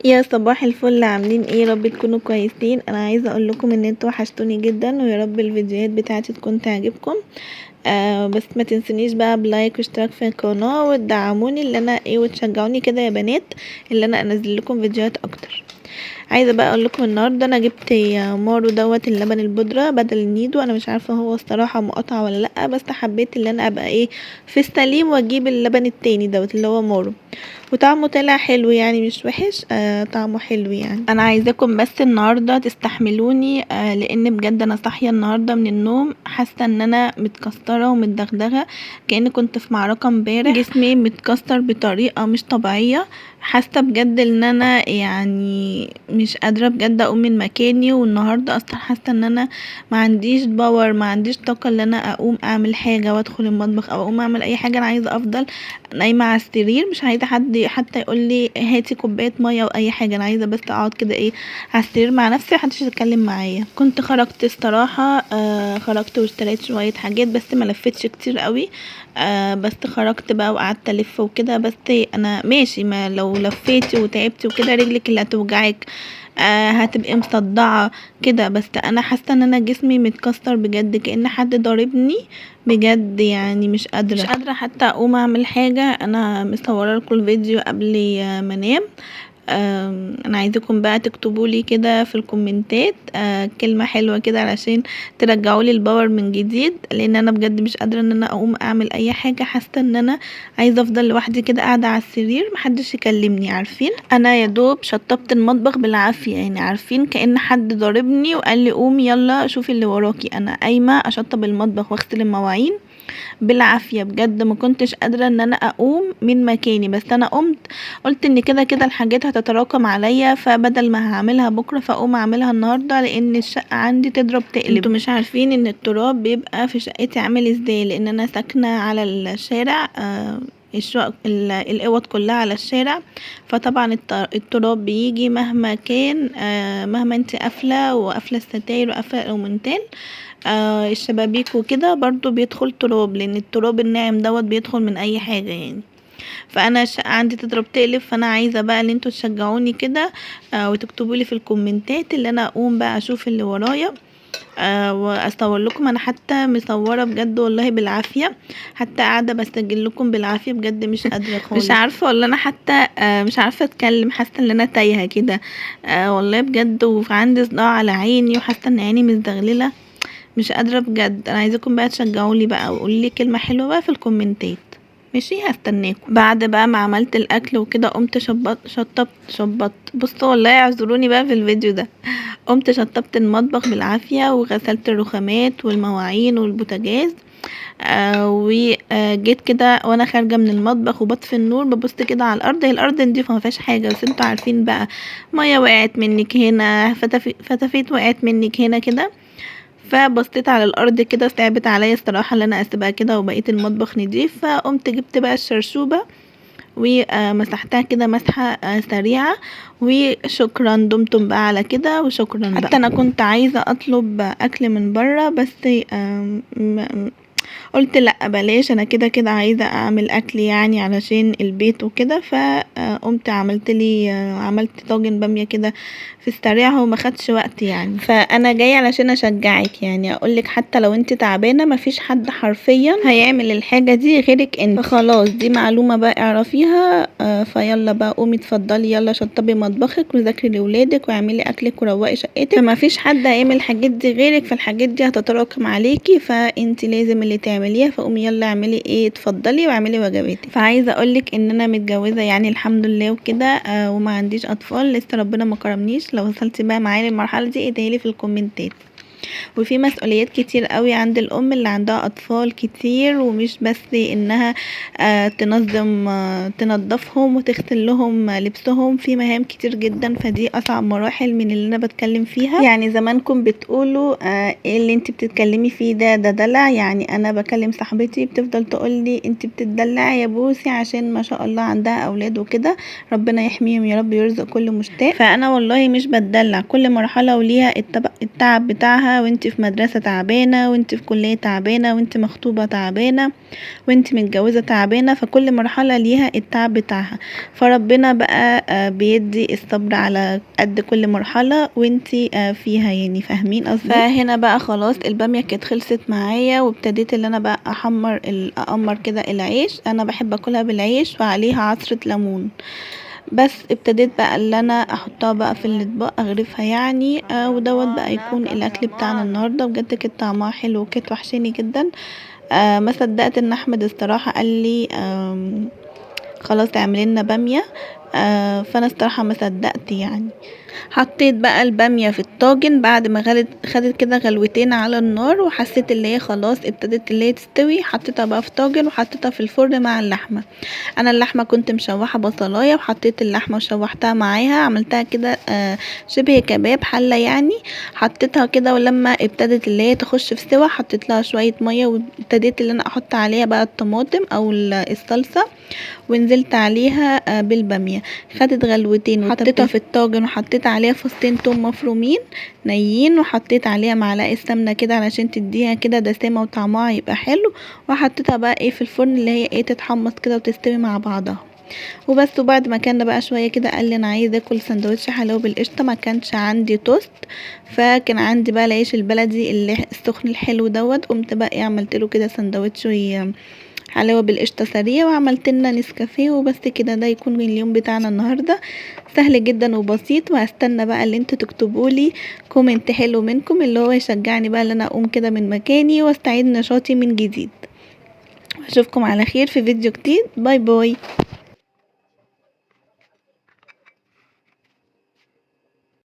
يا صباح الفل، عاملين ايه؟ يا رب تكونوا كويسين. انا عايزه اقول لكم ان انتوا وحشتوني جدا، ويا رب الفيديوهات بتاعتي تكون تعجبكم. بس ما تنسونيش بقى ب like واشتراك في القناة، وتدعموني اللي انا ايه، وتشجعوني كده يا بنات اللي انا انزل لكم فيديوهات اكتر. عايزه بقى اقول لكم النهارده انا جبت مارو دوت اللبن البودره بدل النيدو. انا مش عارفه هو الصراحة مقاطعه ولا لا، بس حبيت ان انا ابقى ايه في السليم واجيب اللبن التاني دوت اللي هو مارو، وطعمه طلع حلو يعني مش وحش، طعمه حلو يعني. انا عايزاكم بس النهارده تستحملوني، لان بجد انا صاحية النهارده من النوم حاسه ان انا متكسره ومتدغدغه، كأني كنت في معركة امبارح. جسمي متكسر بطريقة مش طبيعية، حاسه بجد ان انا يعني مش قادرة بجد اقوم من مكاني. والنهارده اصلا حاسه ان انا ما عنديش power، ما عنديش طاقة ان انا اقوم اعمل حاجة وادخل المطبخ او اقوم اعمل اي حاجة. انا عايزه افضل نايمة على السرير، مش عايزه حد حتى يقول لي هاتي كوباية مية او اي حاجة. انا عايزه بس اقعد كده ايه على السرير مع نفسي، محدش يتكلم معايا. كنت خرجت الصراحة، خرجت واشتريت شوية حاجات بس ما لفتش كتير قوي، بس خرجت بقى وقعدت الف وكده. بس انا ماشي، ما لو لفيتي وتعبتي وكده رجلك اللي هتوجعك، هتبقي مصدعه كده. بس انا حاسه ان انا جسمي متكسر بجد، كأن حد ضاربني بجد يعني، مش قادرة حتى اقوم اعمل حاجة. انا مصوره لكم الفيديو قبل ما انام. انا عايزاكم بقى تكتبوا لي كده في الكومنتات كلمة حلوة كده علشان ترجعوا لي ال power من جديد، لان انا بجد مش قادرة ان انا اقوم اعمل اي حاجة. حاسه ان انا عايزه افضل لوحدي كده قاعدة على السرير محدش يكلمني. عارفين انا يا دوب شطبت المطبخ بالعافية يعني، عارفين كأن حد ضاربني وقال لي قومي يلا شوفي اللي وراكي. انا قايمة اشطب المطبخ واغسل المواعين بالعافية بجد، ما كنتش قادرة ان انا اقوم من مكاني. بس انا قمت قلت ان كده كده الحاجات هتتراكم عليا، فبدل ما هعملها بكره فاقوم اعملها النهارده، لان الشقة عندي تضرب تقلب. انتوا مش عارفين ان التراب بيبقى في شقتي عامل ازاي، لان انا ساكنة على الشارع، الشقق الاوض كلها على الشارع، فطبعا التراب بيجي مهما كان، مهما انت قافله وقافله الستاير وقافله الاومنتال، الشبابيك وكده برضو بيدخل تراب، لان التراب الناعم دوت بيدخل من اي حاجة يعني. فانا الشقة عندي تضرب تقلب، فانا عايزه بقى ان انتوا تشجعوني كده، وتكتبوا لي في الكومنتات اللي انا اقوم بقى اشوف اللي ورايا، واصور لكم. انا حتى مصوره بجد والله بالعافية، حتى قاعدة بسجل لكم بالعافية بجد، مش قادرة خالص، مش عارفه والله. انا حتى مش عارفه اتكلم، حاسه ان انا تايهه كده، والله بجد، وعندي صداع على عيني وحاسه ان عيني مزغلله، مش قادرة بجد. انا عايزاكم بقى تشجعوني بقى وقولوا لي كلمة حلوة بقى في الكومنتات، ماشي؟ هستناكم. بعد بقى ما عملت الاكل وكده قمت شبطت، بصوا والله اعذروني بقى في الفيديو ده، قمت شطبت المطبخ بالعافية وغسلت الرخامات والمواعين والبوتاجاز، وجيت كده وانا خارجه من المطبخ وبطفي النور، ببص كده على الارض، هي الارض نضيفه ما فيهاش حاجة، بس انتوا عارفين بقى مية وقعت منك هنا، فتافيت وقعت منك هنا كده، فبصيت على الارض كده، صعبت عليا الصراحة ان انا اسيبها كده وبقيت المطبخ نضيف. فقمت جبت بقى الشرشوبه ومسحتها كده مسحه سريعة، وشكرا دمتم بقى على كده، وشكرا بقى. حتى انا كنت عايزه اطلب اكل من بره، بس قلت لا بلاش، انا كده كده عايزه اعمل اكل يعني علشان البيت وكده. فقمت عملت طاجن باميه كده في السريع، هو ما خدش وقت يعني. فانا جاية علشان اشجعك يعني، اقولك حتى لو انت تعبانة مفيش حد حرفيا هيعمل الحاجة دي غيرك انت، فخلاص دي معلومة بقى اعرفيها. فيلا بقى قومي اتفضلي، يلا شطبي مطبخك وذاكري لاولادك واعملي اكلك وروقي شقتك، فمفيش حد هيعمل الحاجات دي غيرك، فالحاجات دي هتتراكم عليكي، فانت لازم اللي تعمليها. فقومي يلا اعملي ايه، اتفضلي واعملي وجباتك. فعايزه اقولك ان انا متجوزة يعني الحمد لله وكده، وما عنديش اطفال لسه، ربنا ما كرمنيش. لو وصلتي بقى معايا للمرحلة دي ادعيلي في الكومنتات. وفي مسؤوليات كتير قوي عند الام اللي عندها اطفال كتير، ومش بس انها تنظم، تنظفهم وتغسل لهم لبسهم، في مهام كتير جدا. فدي اصعب مراحل من اللي انا بتكلم فيها يعني. زمانكم بتقولوا ايه اللي انت بتتكلمي فيه ده، ده دلع يعني. انا بكلم صاحبتي بتفضل تقولي انت بتدلعي يا بوسي عشان ما شاء الله عندها اولاد وكده، ربنا يحميهم يا رب يرزق كل مشتاق. فانا والله مش بتدلع، كل مرحلة وليها التعب بتاعها بتاعها، وانت في مدرسة تعبانة، وانت في كلية تعبانة، وانت مخطوبة تعبانة، وانت متجوزة تعبانة، فكل مرحلة ليها التعب بتاعها. فربنا بقى بيدي الصبر على قد كل مرحلة وانت فيها يعني، فاهمين قصدي؟ فهنا بقى خلاص البامية كانت خلصت معايا، وابتديت اللي انا بقى اقمر كده العيش. انا بحب اكلها بالعيش وعليها عصرة ليمون بس. ابتديت بقى اللي انا احطها بقى في الاطباق اغرفها يعني، ودوت بقى يكون الاكل بتاعنا النهارده. بجد كانت طعمها حلو وكانت وحشاني جدا. ما صدقت ان احمد الصراحه قال لي خلاص اعملي لنا باميه، فانا الصراحه ما صدقت يعني. حطيت بقى الباميه في الطاجن بعد ما خدت كده غلوتين على النار، وحسيت اللي هي خلاص ابتدت اللي هي تستوي. حطيتها بقى في طاجن وحطيتها في الفرن مع اللحمه. انا اللحمه كنت مشوحه بصلايه، وحطيت اللحمه وشوحتها معاها، عملتها كده شبه كباب حله يعني. حطيتها كده، ولما ابتدت اللي هي تخش في سوا حطيت لها شويه ميه، وابتديت اللي انا احط عليها بقى الطماطم او الصلصه، ونزلت عليها بالباميه. خدت غلوتين وحطيتها في الطاجن، وحطيت عليها فصين توم مفرومين نيين، وحطيت عليها معلقه سمنه كده علشان تديها كده دسامه وطعمها يبقى حلو، وحطيتها بقى في الفرن اللي هي تتحمص كده وتستوي مع بعضها وبس. وبعد ما كنا بقى شويه كده قال لي انا عايز اكل سندوتش حلاوه بالقشطه، ما كانش عندي توست، فكان عندي بقى العيش البلدي اللي السخن الحلو دوت. قمت بقى عملت له كده سندوتش حلاوه بالقشطه سريع، وعملت لنا نسكافيه وبس كده. ده يكون اليوم بتاعنا النهارده، سهل جدا وبسيط. وهستنى بقى اللي انتوا تكتبوا لي comment حلو منكم اللي هو يشجعني بقى ان انا اقوم كده من مكاني واستعيد نشاطي من جديد. اشوفكم على خير في فيديو جديد. bye bye.